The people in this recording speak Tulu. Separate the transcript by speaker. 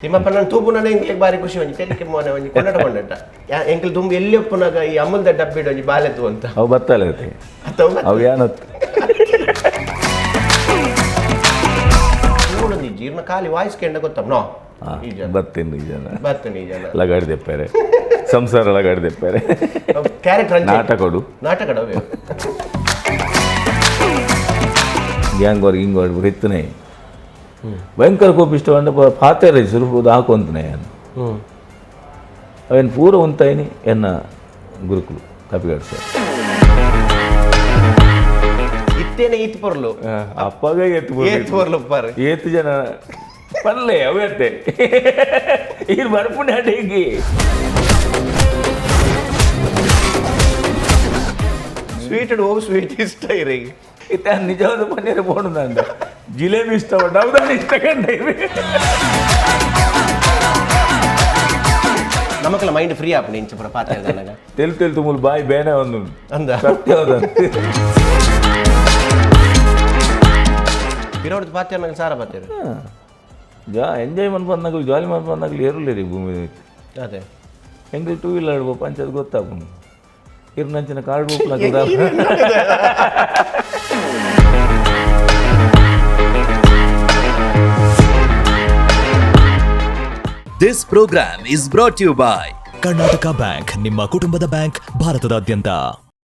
Speaker 1: ತಿಮ್ಮಪ್ಪ ನಾನು ತೂಪುನ ಎಂಕ್ಲೆಗ್ ಬಾರಿ ಖುಷಿ ಒಂಜಿ ತೆಲಿಕೆ ಮೋನೆ ಒಂಜಿ ಕೊಂಡಟ ಕೊಂಡಟ ಎಂಕ್ಲೆ ದುಂಬು ಎಲ್ಲಿ ಒಪ್ಪುನಾಗ ಈ ಅಮುಲ್ದ ಡಬ್ಬಿಡ್ ಒಂಜಿ ಬಾಲೆ ತೂ ಅಂತ.
Speaker 2: ಅವು ಬತ್ತಲ್ಲ ಅತ್ತೆ.
Speaker 1: ಅಥವಾ
Speaker 2: ಅವು ಏನತ್ತು?
Speaker 1: ನೋಡೊಂದು ಜೀರ್ಣ ಖಾಲಿ ವಾಯ್ಸ್ ಕೆಂಡ ಗೊತ್ತ ನೋ ಈ ಜನ.
Speaker 2: ಬತ್ತೀನಿ ಈ ಜನ.
Speaker 1: ಬರ್ತೇನೆ ಈ ಜನ.
Speaker 2: ಲಗಾಡಿ ದೆಪ್ಪಾರೆ, ಸಂಸಾರ ಲಗಾಡಿ ದೆಪ್ಪಾರೆ.
Speaker 1: ಕ್ಯಾರೆಕ್ಟರ್.
Speaker 2: ನಾಟಕಡು.
Speaker 1: ನಾಟಕ ಡವೆ.
Speaker 2: ಗ್ಯಾಂಗ್ ಅವ್ರಿಗೆ ಹಿಂಗೆ ಹೊಡ್ಬಿಟ್ಟು ಇತ್ತನೇ ಭಯಂಕರ ಕೋಪಿಷ್ಟ ಪಂಡ ಪಾತೆರ ಸುರುಪು ಹಾಕೊಂತನೆ. ಅವೇನು ಪೂರ ಉಂತಾಯಿನಿ ಎನ್ನ ಗುರುಕುಲು ಕಪಿಗಾಡ್ ಸರ್.
Speaker 1: ಇತ್ತೇನೆ ಈತ್ ಪೊರ್ಲು.
Speaker 2: ಅಪ್ಪಗ ಎತ್ತು.
Speaker 1: ಏತ್ ಪೊರ್ಲು ಪಾರ್.
Speaker 2: ಏತು ಜನ ಪನ್ಲೆ ಅವತ್ತೆ ಇದು ಬರ್ಪುಂಡೆ ಅಡಿಗೆ.
Speaker 1: ಸ್ವೀಟ್ ಹೋಗಿ ಸ್ವೀಟ್ ಇಷ್ಟ ಇರಿಗೆ.
Speaker 2: ಇತ್ತ ನಿಜವಾದ ಪನ್ನೀರ್ ಪೋಣುದಂಡ ಜಿಲೇಬಿ ಇಷ್ಟ ಉಂಟು ಹೌದಾ ಇಷ್ಟ ಕಂಡ.
Speaker 1: ನಮಕಲ ಮೈಂಡ್ ಫ್ರೀ ಆಪುಂಡು ಇಂಚ ಪೂರ ಪಾತೆರ್ದನಗ.
Speaker 2: ತೆಲ್ ತೆಲ್ ತುಮುಲ್ ಬಾಯಿ ಬೇನೆ ಒಂದು.
Speaker 1: ಅಂದ.
Speaker 2: ಸತ್ಯ.
Speaker 1: ಪಿರೋಡ್ದು ಪಾತೆರ್ನಾಗ ಸಾರ ಪಾತೆರ್.
Speaker 2: ಜಾ ಎಂಜಾಯ್ ಮನ್ಪಂದಾಗಲಿ ಜಾಲಿ ಮನ್ಪಂದಾಗಲಿ ಏರುಲೇರಿ ಭೂಮಿ.
Speaker 1: ಅದೇ.
Speaker 2: ಹೆಂಗೆ ಟೂ ವೀಲರ್ ಆಡ್ಬೋ ಪಂಚಾಯತ್ ಗೊತ್ತಾಪುಂಡು ಇರ್ ನಂಚಿನ card ಬೋಪ್ಲಾಗ.
Speaker 3: This program is brought to you by
Speaker 4: Karnataka bank, ನಿಮ್ಮ ಕುಟುಂಬದ ಬ್ಯಾಂಕ್ ಭಾರತದಾದ್ಯಂತ.